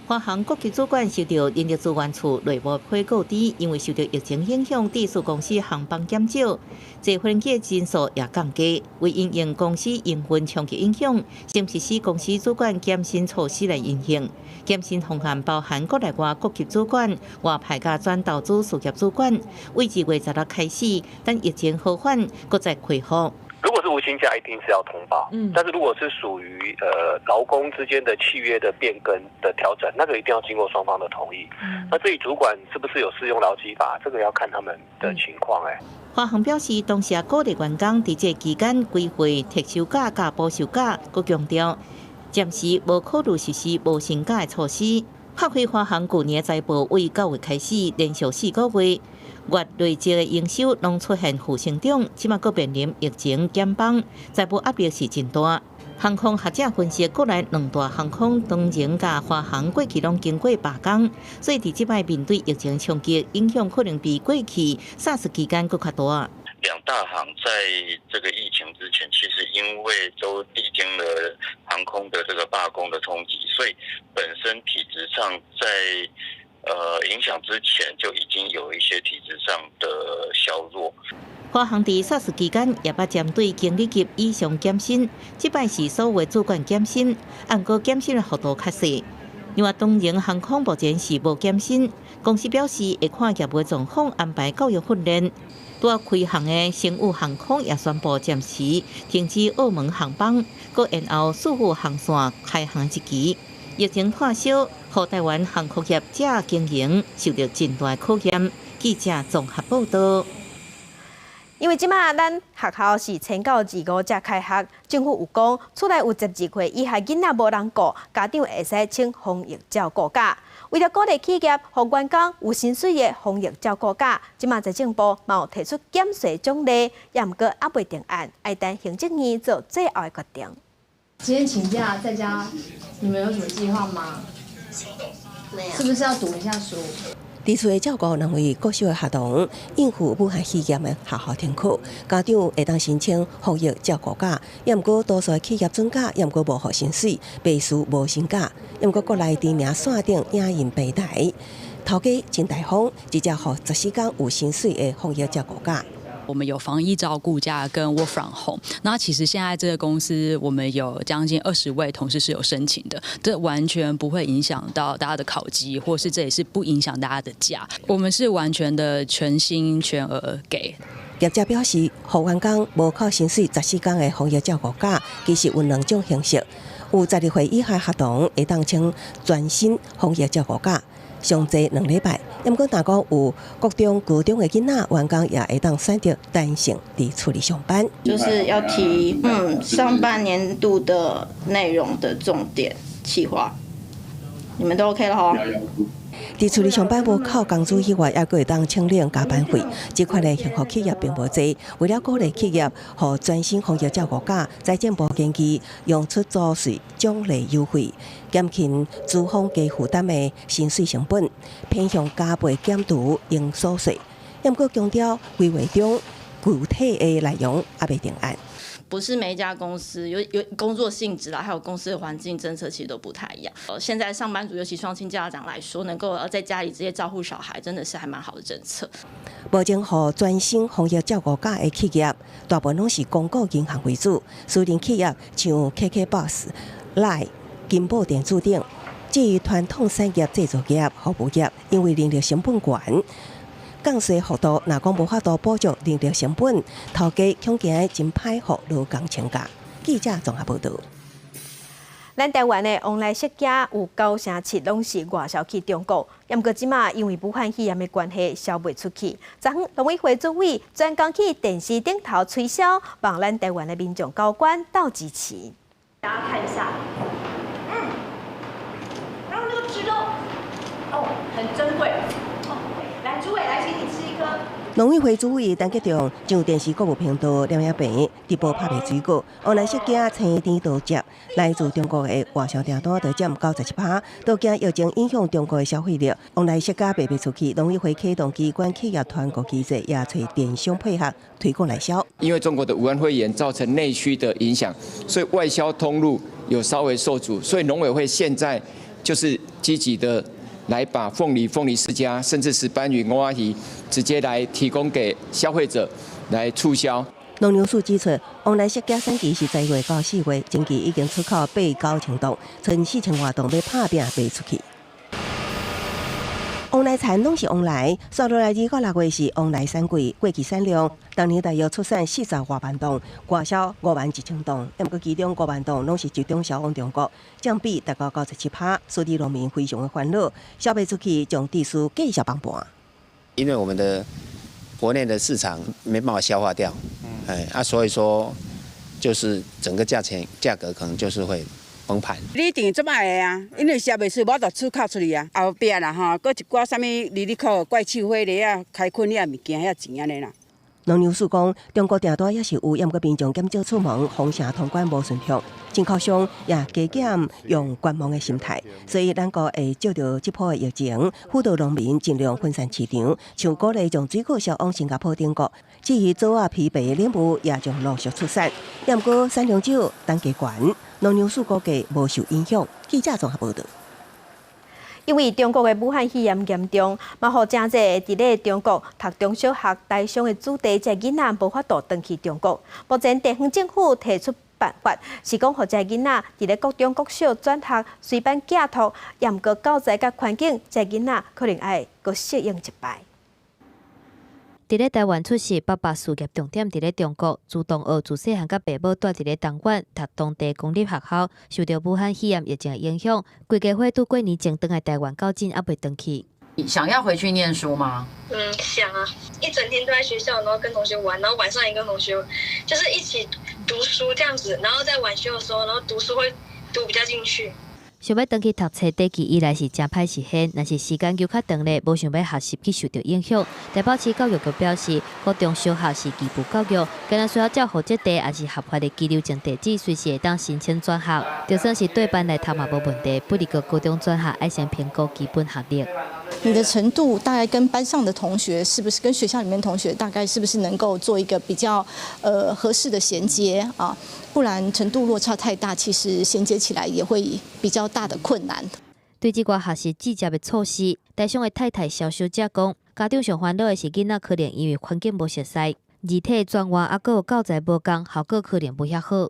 華航國級主管受到人力資源處內部批告知，因為受到疫情影響，致使公司航班減少，坐飛機的人數也降低。為因應公司營運衝擊影響，先實施公司主管減薪措施來因應。減薪方案包含國內外各級主管、外派佮轉投資事業主管，為2月16開始，等疫情好轉，閣再恢復。
如果是無薪假，一定是要通報。但是如果是屬於勞工之間的契約的變更的調整，那個一定要經過雙方的同意。那至於主管是不是有適用勞基法，這個要看他們的情況。
華航表示，當時鼓勵員工佇這期間規劃特休假佮補休假，閣強調暫時無考慮實施無薪假的措施。拍開華航舊年財報，為9月開始連續4個月，月累積的營收攏出現負成長，這馬閣面臨疫情減班，財務壓力是真大。航空學者分析，國內兩大航空長榮佮華航過去攏經過罷工，所以佇這擺面對疫情衝擊，影響可能比過去 SARS 期間閣較大。
兩
大航在這個疫情之前，其實因為都歷經了航空的這個罷工的衝擊，所以本身體質上在影響之前就已經有一些體質上的削弱。
華航佇 SARS 期間也捌針對經理級以上減薪，這擺是所有主管減薪，毋過減薪的幅度較細。另外，東榮航空目前是無減薪，公司表示會看業務狀況安排教育訓練。拄仔開航的星宇航空也宣布暫時停止澳門航班，閣延後四月航線開航日期。疫情拖燒，予台灣航空業者經營受到真大考驗。記者綜合報道。
因為這馬咱學校是千九二五才開學，政府有講，厝內有12歲以下囡仔無人顧，家長會使請防疫照顧假。為著鼓勵企業予員工有薪水的防疫照顧假，這馬財政部嘛有提出減稅獎勵，也毋過猶未定案，愛等行政院做最後的決定。
今天請假在家，你們有什麼計劃嗎？
沒有。
是不是要讀一下書？
佇厝的照顧兩位國小的學童應付武漢肺炎的學校停課，家長會當申請防疫照顧假，也毋過多數的企業准假，也毋過無予薪水，袂輸無薪假，也毋過國內知名線頂影音平台，頭家真大方，直接予14工有薪水的防疫照顧假。
我們有防疫照顧假跟 work from home。那其實現在這個公司，我們有將近20位同事是有申請的，這完全不會影響到大家的考績，或是這也是不影響大家的假。我們是完全的全薪全額給。
業者表示，予員工無扣薪水14工的防疫照顧假，其實有兩種形式。有12歲以下學童會當請全薪防疫照顧假，上濟2禮拜。毋過，若講有國中、高中的囡仔，員工也會當選擇彈性佇厝裡上班。
就是要提上半年度的內容的重點企劃，你們都 OK 了吼？
佇厝裡上班無扣工資以外，猶閣會當請領加班費。這款的幸福企業並無濟，為了鼓勵企業予全薪防疫照顧假，財政部建議用出租稅獎勵優惠，減輕資方加負擔的薪水成本，偏向加倍減除營所稅。毋過強調規劃中具體的內容猶未定案。
不是每一家公司有工作性質啦，還有公司的環境政策其實都不太一樣。現在上班族，尤其雙親家長來說，能夠在家裡直接照顧小孩，真的是還蠻好的政策。
目前予全薪防疫照顧假的企業，大部分攏是公股銀行為主，私人企業像 KKBOX、LINE、金寶電子等。至於傳統產業製造業、服務業，因為人力成本懸。降稅幅度，若講無法度補足人力成本，頭家恐驚真歹予勞工請假。記者綜合報導。
咱台灣的旺來釋迦有97%攏是外銷去中國，毋過這馬因為武漢肺炎的關係，銷袂出去。昨昏農委會主委專工去電視頂頭吹簫，望咱台灣的民眾交關鬥支持。
大家看一下，然後那個汁都，哦，很珍貴。來，主委來，請你吃一顆。
農委會主委陳吉仲上電視國務頻道林亞平直播拍賣水果，旺來釋迦青甜多汁，來自中國的外銷訂單就佔97%，都驚疫情影響中國的消費力。旺來釋迦賣袂出去，農委會啟動機關企業團購機制，也揣電商配合推廣來銷。
因為中國的武漢肺炎造成內需的影響，所以外銷通路有稍微受阻，所以農委會現在就是積極的來把鳳梨、鳳梨釋迦，甚至石斑魚、吳仔魚，直接來提供給消費者來促銷。
農糧署指出，旺來釋迦產期是10月到4月，前期已經出口八九千噸，賰4000外噸欲拍拚賣出去。旺來田攏是旺來，紲落來2到6月是旺來產季，過去產量當年大約出產40外萬噸，外銷5萬1千噸，毋過其中5萬噸攏是集中銷往中國，佔比達到97%，所以農民非常的煩惱，銷袂出去，將致使繼續崩盤。
因為我們的國內的市場沒辦法消化掉，哎啊，所以說就是整個價錢價格可能就是會崩盤。
你一定足歹的啊，因為銷袂出，無法度出口出去啊。後壁啦吼，閣一寡啥物離離口怪手花犁仔開墾遐物件遐錢按呢啦。
農糧署講，中國訂單也是有，毋過民眾減少出門，封城通關無順暢，進口商也加減用觀望的心態，所以咱國會借著這波的疫情，輔導農民盡量分散市場，像鼓勵將水果銷往新加坡等國。至於棗仔枇杷蓮霧也將陸續出產，毋過產量少，單價懸，農糧署估計無受影響。記者綜合報道。
因為中國的武漢肺炎嚴重，嘛予誠濟佇咧中國讀中小學、台商的子弟這囡仔無法度轉去中國。目前地方政府提出辦法，是講予這囡仔佇咧國中、國小轉學，隨班寄託，毋過教材佮環境，這囡仔可能愛閣適應一擺。
佇咧台灣出世，爸爸事業重點佇咧中國，自同學自細漢佮爸母蹛佇咧東莞讀當地公立學校，受著武漢肺炎疫情的影響，規家伙拄過年前轉來台灣，到今猶未轉去。
想要回去念書嗎？
嗯，想啊，一整天都在學校，然後跟同學玩，然後晚上也跟同學就是一起讀書這樣子，然後在晚修的時候，然後讀書會讀比較進去。
想欲轉去讀冊，短期以來是誠歹實現，若是時間閣較長咧，無想欲學習去受著影響。台北市教育局表示，國中小學是義務教育，敢若需要照戶籍地抑是合法的居留證地址，隨時會當申請轉學。就算是綴班來讀嘛無問題，不過高中轉學愛先評估基本學歷。
你的程度大概跟班上的同學是不是跟學校裡面同學大概是不是能夠做一個比較合適的銜接啊？不然程度落差太大，其實銜接起來也會比較大的困難。
對這寡學習直接的措施，台商的太太蕭小姐講，家長上煩惱的是囡仔可能因為環境無熟悉，字體轉換猶閣有教材無仝，效果可能無遐好。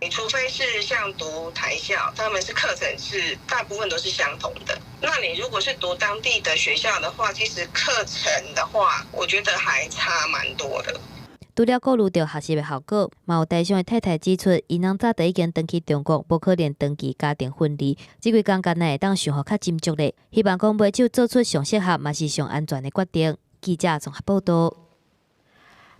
你除非是像讀台校，他們是課程是大部分都是相同的。那你如果是讀當地的學校的話，其實課程的話，我覺得還差蠻多的。
除了顧慮著學習的效果，嘛有台商的太太指出，𪜶翁早就已經轉去中國，無可能長期家庭分離，這幾工敢若會當想予較斟酌咧。希望講買手做出上適合，嘛是上安全的決定。記者綜合報道。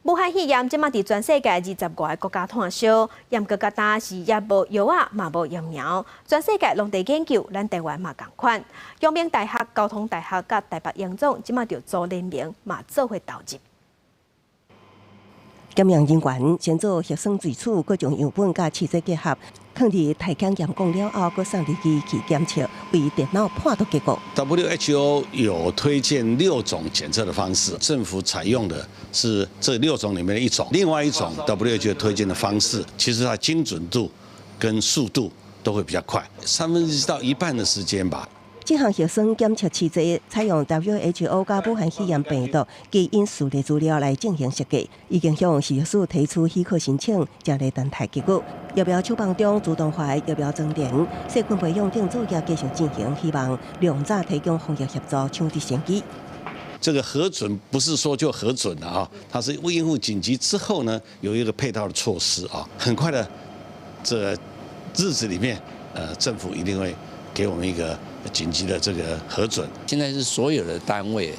武漢肺炎這馬佇全世界20外个國家湠燒，毋過到今是猶無藥仔，嘛無疫苗，全世界攏佇研究，咱台灣嘛仝款。陽明大學、交通大學佮台北榮總這馬就組聯盟，嘛做伙投入。
檢驗人員先做核酸萃取，閣將樣本佮試劑結合，囥佇太空驗光了後，閣送入機器檢測，為電腦判讀結果。
WHO 有推薦六種檢測的方式，政府採用的是這六種裡面的一種。另外一種 WHO 推薦的方式，其實它精準度跟速度都會比較快，1/3到一半的時間吧。
這項核酸檢測試劑採用 WHO 佮武漢肺炎病毒基因序列資料來進行設計，已經向食藥署提出許可申請，正咧等待結果。疫苗廠房中自動化的疫苗裝填、細菌培養等作業繼續進行，希望量早提供防疫協助，搶得先機。
這個核准不是說就核准了啊，它是為應付緊急之後呢，有一個配套的措施啊。很快的，這日子裡面，政府一定會給我們一個緊急的這個核准。
現在是所有的單位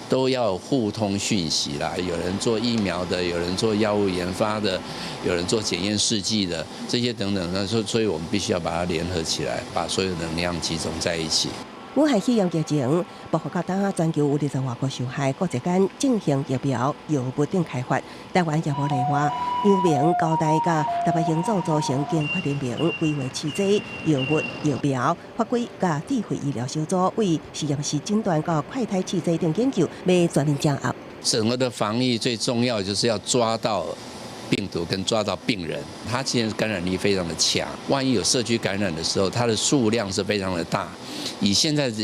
都要互通訊息啦，有人做疫苗的，有人做藥物研發的，有人做檢驗試劑的，這些等等，那所以我們必須要把它聯合起來，把所有能量集中在一起。
武漢肺炎疫情爆發到今，全球有20外國受害，國際間進行疫苗、藥物等開發，台灣也無例外。陽明、交大佮台北榮總組成研發聯盟，規劃試劑、藥物、疫苗、法規佮智慧醫療小組，為實驗室診斷佮快篩試劑等研究，欲全面掌握。
整個的防疫最重要就是要抓到病毒跟抓到病人，它其實感染力非常的強，萬一有社區感染的時候，它的數量是非常的大。以現在的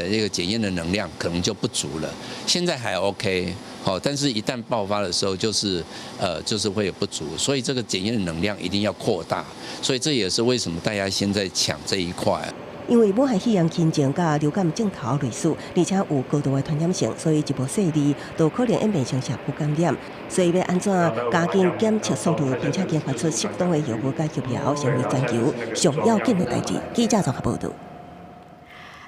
那個檢驗的能量可能就不足了。現在還 OK，好，但是一旦爆發的時候，就是會有不足，所以這個檢驗的能量一定要擴大。所以這也是為什麼大家現在搶這一塊。
因為武漢肺炎輕症佮流感症頭類似，而且有高度的傳染性，所以一無細膩就可能演變成社區感染。所以欲按怎加緊檢測速度，並且研發出適當的藥物佮疫苗，成為全球上要緊的代誌。記者綜合報導。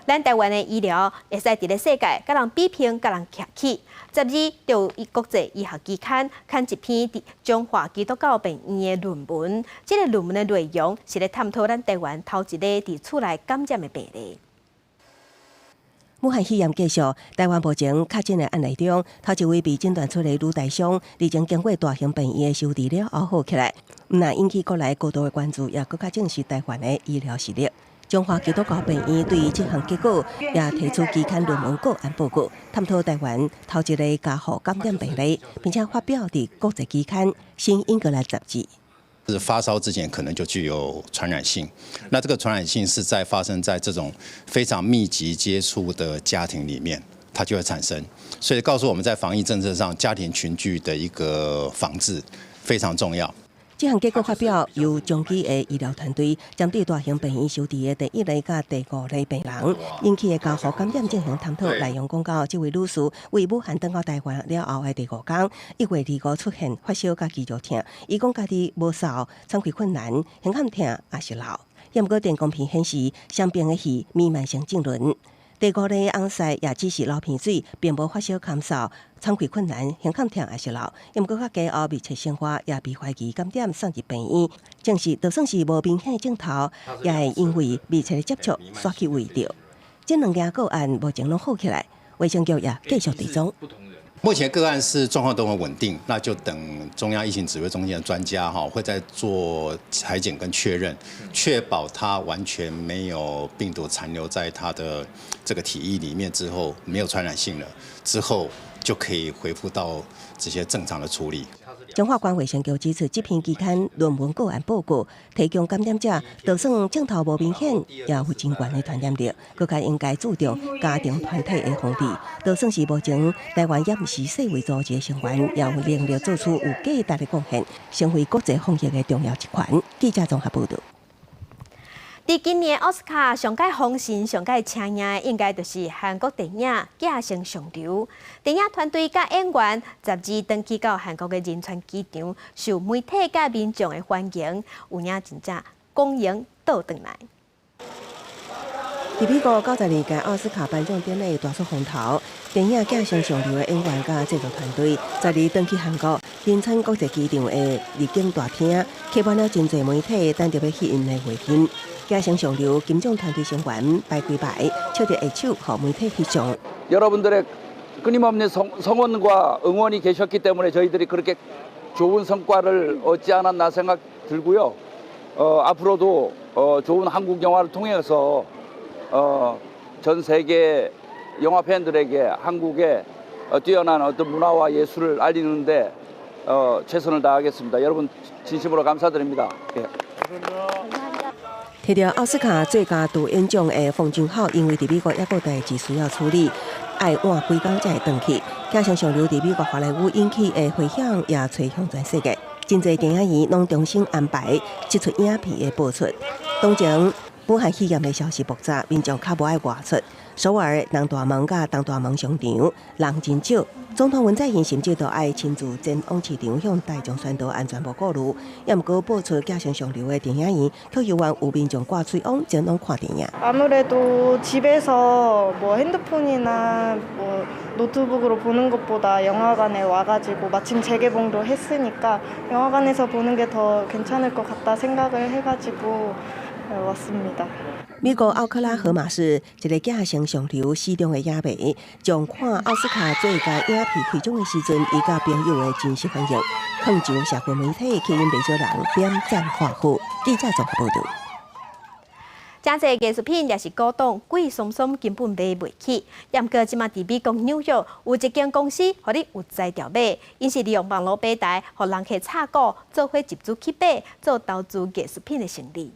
咱台灣的醫療會使佇咧世界佮人比拼，佮人徛起。12就有國際醫學期刊刊一篇佇彰化基督教病院的論文，這個論文的內容是咧探討咱台灣頭一个佇厝內感染的病例。
武漢肺炎繼續，台灣目前確診的案例中，頭一位被診斷出的女台商，日前經過大型病院的收治了後好起來，毋但引起國內高度的關注，也閣較證實台灣的醫療實力。中華基督教病院對於這項結果，也提出期刊論文個案報告，探討台灣頭一例加護感染病例，並且發表佇國際期刊《新英格蘭雜誌》。
是發燒之前可能就具有傳染性，那這個傳染性是在發生在這種非常密集接觸的家庭裡面，它就會產生。所以告訴我們在防疫政策上，家庭群聚的一個防治非常重要。
這項結果發表，由長期的醫療團隊針對大型病院收治的第一例佮第五例病人引起的交互感染進行探討。內容講到，這位女士為武漢轉到台灣了後的第五天，1月25出現發燒佮肌肉疼，伊講家己無嗽、喘氣困難、胸坎疼抑是漏。毋過電光片顯示，傷病的是彌漫性痙攣。第五例翁婿也只是流鼻水，並無發燒、咳嗽、喘氣困難、胸坎疼抑是漏。毋過較加後密切生活也被懷疑感染送入病院，證實就算是無明顯症頭，也會因為密切的接觸煞去為著。這兩件個案目前攏好起來，衛生局也繼續追蹤。
目前個案是狀況都很穩定，那就等中央疫情指揮中心的專家哈會再做採檢跟確認，確保他完全沒有病毒殘留在他的這個體液裡面之後，沒有傳染性了之後，就可以恢復到這些正常的處理。
彰化縣衛生局指出，這篇期刊論文個案報告提供感染者，就算症頭無明顯，也有真懸的傳染力，閣較應該注重家庭團體的防治。就算是目前台灣猶毋是世衛組織的成員，也有能力做出有價值的貢獻，成為國際防疫的重要一環。記者綜合報導。
佇今年奧斯卡上蓋封神、上蓋請贏的，應該就是韓國電影《寄生上流》。電影團隊佮演員12轉去到韓國的仁川機場，受媒體佮民眾的歡迎，有影真正光榮倒轉來。
佇美國92屆奧斯卡頒獎典禮大出風頭，電影《寄生上流》的演員佮製作團隊，十二轉去韓國仁川國際機場的入境大廳，客滿了真濟媒體等著欲翕𪜶的畫面。寄生上流金獎團隊成員排幾排，笑著握手，予媒體翕相。
여러분들의 끊임없는 성원과 응원이 계셨기 때문에 저희들이 그렇게 좋은 성과를 얻지 않았나 생각 들고요. 앞으로도 좋은 한국 영화를 통해서 전 세계 영화 팬들에게 한국의 뛰어난 어떤 문화와 예술을 알리는데 최선을 다하겠습니다. 여러분 진심으로 감사드립니다. 예.
提著奧斯卡最佳導演獎的奉俊昊，因為佇美國猶閣代誌需要處理，愛晚幾工才會轉去。寄生上流佇美國華萊塢引起的迴響也吹向全世界，真濟電影院攏重新安排這齣影片的播出。當前武漢肺炎的消息爆炸，民眾較無愛外出。首爾南大門佮東大門商場人真少，總統文在寅甚至都愛親自前往市場向大眾宣導安全無顧慮。也毋過播出寄生上流的電影院，卻猶原有民眾掛喙癀前往看電影。
아무래도 집에서 뭐 핸드폰이나 뭐 노트북으로 보는 것보다 영화관에 와가지고 마침 재개봉도 했으니까 영화관에서 보는 게 더 괜찮을 것 같다 생각을 해가지고 왔습니다.
美國奧克拉荷馬市一个寄生上流死忠的影迷，將看奧斯卡最佳影片開獎的時陣，伊佮朋友的真實反應，放上社群媒體，吸引袂少人點讚歡呼。記者綜合報導。
誠濟藝術品抑是古董，貴桑桑根本買袂起。毋過這馬佇美國紐約有一間公司，予你有才調買，𪜶是利用網路平台，予人客炒股，做伙集資去買，做投資藝術品的生意。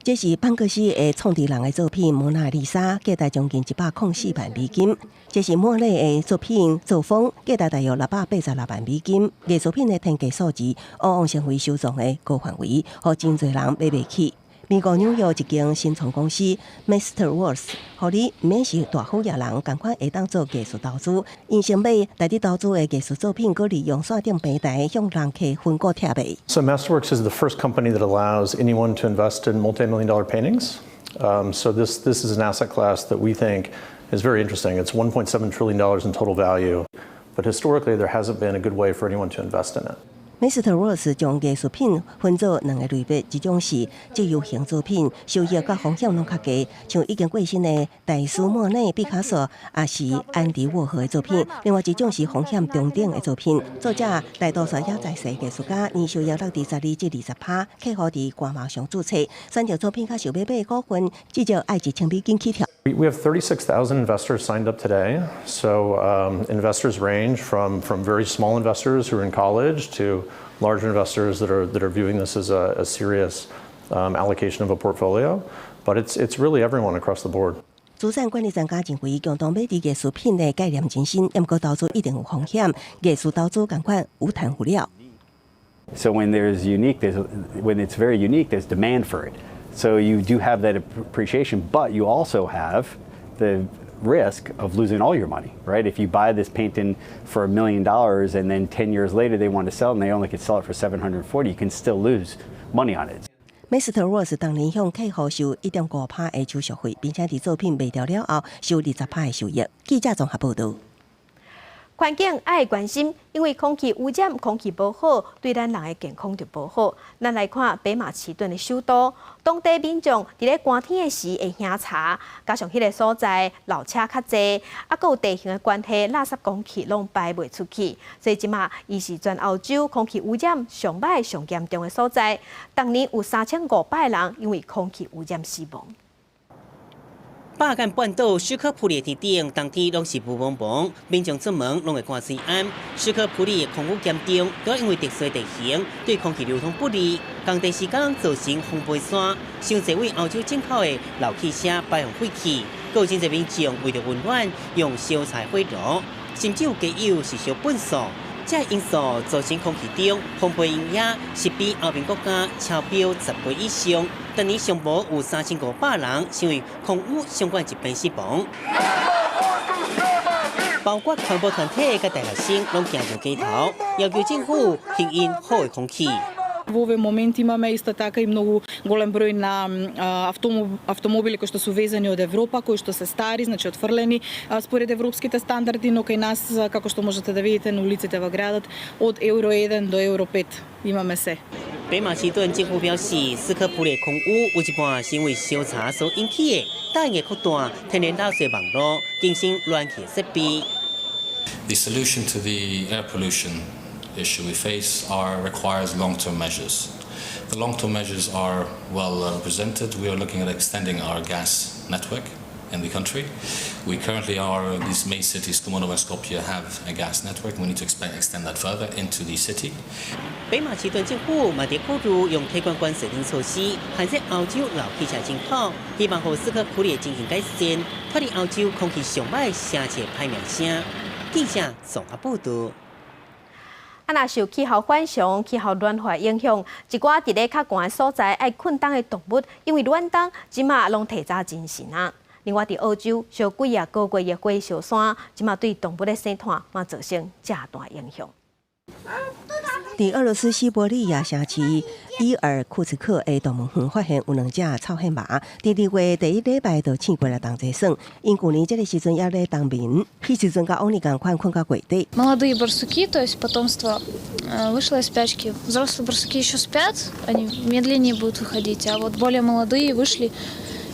這是潘克西的創始人的作品《蒙娜麗莎》，價值將近104萬美金。這是莫內的作品《作風》，價值大約686萬美金。藝術品的天價數字，往往成為收藏的高範圍，予真濟人買袂起。美國紐約一間新創公司 Masterworks，予你毋免是大富野人，仝款會當做藝術投資。𪜶先買來佇投資的藝術作品，閣利用線頂平台向人客分股拆賣。
So Masterworks is the first company that allows anyone to invest in multi-million dollar paintings. So this is an asset class that we think is very interesting. It's $1.7 trillion in total value, but historically there hasn't been a good way for anyone to invest in it.
Masterworks 將藝術品分做兩个類別，一種是自由型作品，收益佮風險攏較低，像已經過身的大師莫內、畢卡索，抑是安迪沃荷的作品；另外一種是風險中等的作品，作者大多數也在世藝術家，年收益率佇12至20%，客戶佇官網上註冊，選擇作品較受欲買的股份，至少愛1000美金起跳。
We have 36,000 investors signed up today. So investors range from very small investors who are in college to large investors that are viewing this as a serious allocation of a portfolio. But it's really everyone across the board.
資產管理專家認為，共同買佇藝術品的概念真新，毋過投資一定有風險，藝術投資仝款有趁有了。
So when it's very unique, there's demand for it. So you do have that appreciation, but you also have the risk of losing all your money, right? If you buy this painting for $1 million and then 10 years later they want to sell and they only could sell it for 740, you can still lose money on it.
Masterworks 當年向客戶收1.5%的手續費，並且佇作品賣掉了後收20%的收益。記者綜合報導。
環境愛關心，因為空氣污染、空氣無好，對咱人的健康就無好。咱來看北馬其頓的首都，當地民眾佇咧寒天的時會喝茶，加上彼个所在老車較濟，啊，閣有地形的關係，垃圾空氣攏排袂出去，所以這馬伊是全歐洲空氣污染上歹、上嚴重的所在。當年有3500人因為空氣污染死亡。
巴爾幹半島斯科普列天頂，冬天攏是霧濛濛，民眾出門攏會寒喙絚。斯科普列空污嚴重，主要因為特殊地形對空氣流通不利，仝短時間造成風飛沙，傷濟對歐洲進口的老汽車排放廢氣，閣有真濟民眾為著溫暖用燒柴火爐，甚至有街友是燒糞埽。這因素造成空氣中風飛營養是比歐盟國家超標10倍以上。當年上無有3500人因為空污相關疾病死亡，包括環保團體佮大學生攏行上街頭，要求政府提供好的空氣。
Во овој момент имаме исто така и многу голем број на автомобили кои што се увезени од Европа, кои што се стари, значи отфрлени според европските стандарди, но кај нас, како што можете да видите на улиците во градот, од Евро 1 до Евро 5 имаме се.
北馬其頓政府表示，斯科普列空污有一半是因為燒柴所引起的，答應會擴大天然垃圾網路，更新暖氣設備。
The solution to the air pollution issue we face requires long-term measures. The long-term measures are well represented. We are looking at extending our gas network in the country. We currently are, these main cities, Kumanovo and Skopje, have a gas network. We need to extend that further into the city.
北馬其頓政府嘛佇考慮用提懸關稅等措施，限制歐洲老汽車進口，希望予斯科普列進行改善，脫離歐洲空氣上歹城市歹名聲。記者綜合報導。
啊，若受氣候反常、氣候暖化影響，一寡佇咧較寒的所在愛困冬的動物，因為暖冬，這馬攏提早精神啊。另外，佇澳洲，燒幾仔個月的火燒山，這馬對動物的生態嘛造成誠大影響。
佇俄羅斯西伯利亞城市伊爾庫茨克的動物園發現有兩隻臭牝馬，佇2月第一禮拜就醒過來同齊耍。𪜶舊年這个時陣猶咧冬眠，彼時陣佮往年仝款睏到月底。
Молодые барсуки, то есть потомство, вышло из спячки. Взрослые барсуки еще спят, они медленнее будут выходить, а вот более молодые вышли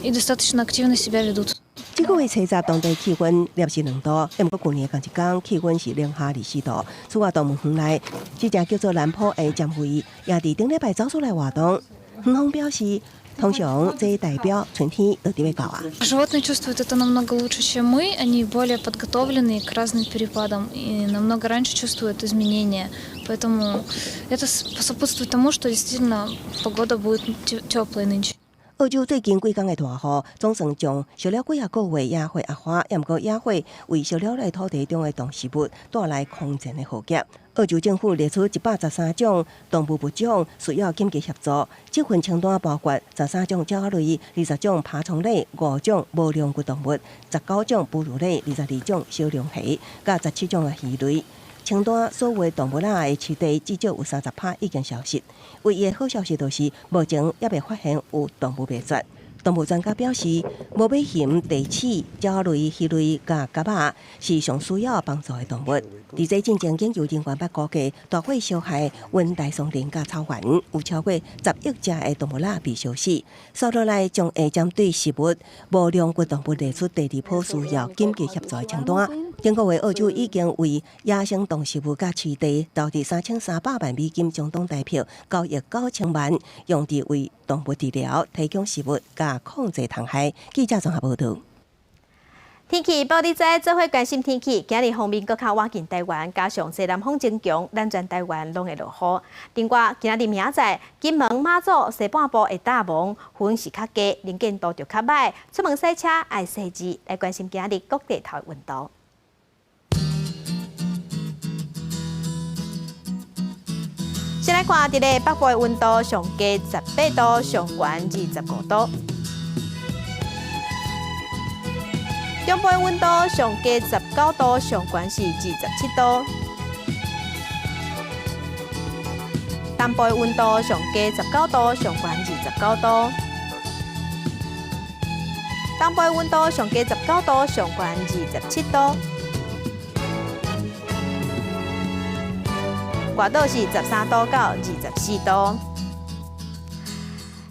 и достаточно активно себя ведут.
這個月初十，當地氣溫攝氏2度，毋過舊年仝一工氣溫是零下24度。此外，動物園內這隻叫做蘭普的針鷸，也佇頂禮拜走出來活動。園方表示，通常這代表春天就佇欲到啊。
Животные чувствуют это намного лучше, чем мы. Они более подготовлены к разным перепадам и намного раньше чувствуют изменения. Поэтому это сопутствует тому, что действительно погода будет теплой нынче.
澳洲最近幾工的大雨，總算將燒了幾仔個月野火壓花，毋過野火為燒了的土地中的動植物帶來空前的浩劫。澳洲政府列出113種動物物種需要緊急協助，這份清單包括13種鳥類、20種爬蟲類、5種無龍骨動物、19種哺乳類、22種小龍蝦，佮17種的魚類。清單所有動物仔的棲地至少有30%已經消失。唯一的好消息就是，目前猶未發現有動物滅絕。動物專家表示，無尾熊、袋鼠、鳥類、魚類佮蛤仔是上需要幫助的動物。佇這進前，研究人員捌估計，大火燒害溫帶松林佮草原，有超過10億隻的動物仔被燒死。紲落來將會針對食物無量骨動物列出第二波需要緊急協助的清單。頂個月，澳洲已經為野生動植物佮飼地投入3300萬美金，相當台票9億9千萬，用佇為動物治療、提供食物佮控制蟲害。記者綜合報導。
天氣報你知，做伙關心天氣。今日鋒面閣較倚近台灣，加上西南風增強，咱全台灣攏會落雨。另外，今仔日明仔載，金門、馬祖西半部會罩霧，雲是較低，能見度就較䆀。出門駛車愛細緻，來關心今仔日各地頭的溫度。先來看佇咧北部的溫度上低18度，上懸25度。中部的溫度上低19度，上懸是27度。東部的溫度上低19度，上懸29度。東部的溫度上低19度，上懸27度。外島是13度到24度。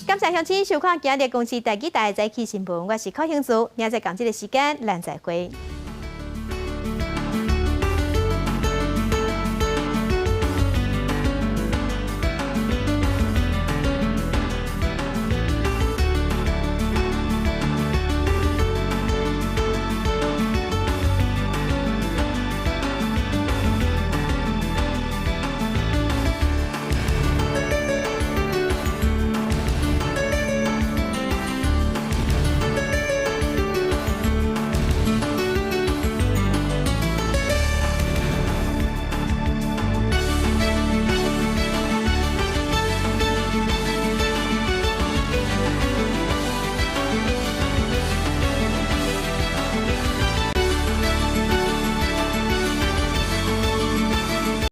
感謝鄉親收看今日公視台語台早起新聞，我是柯興慈，明仔載仝這个時間，咱再會。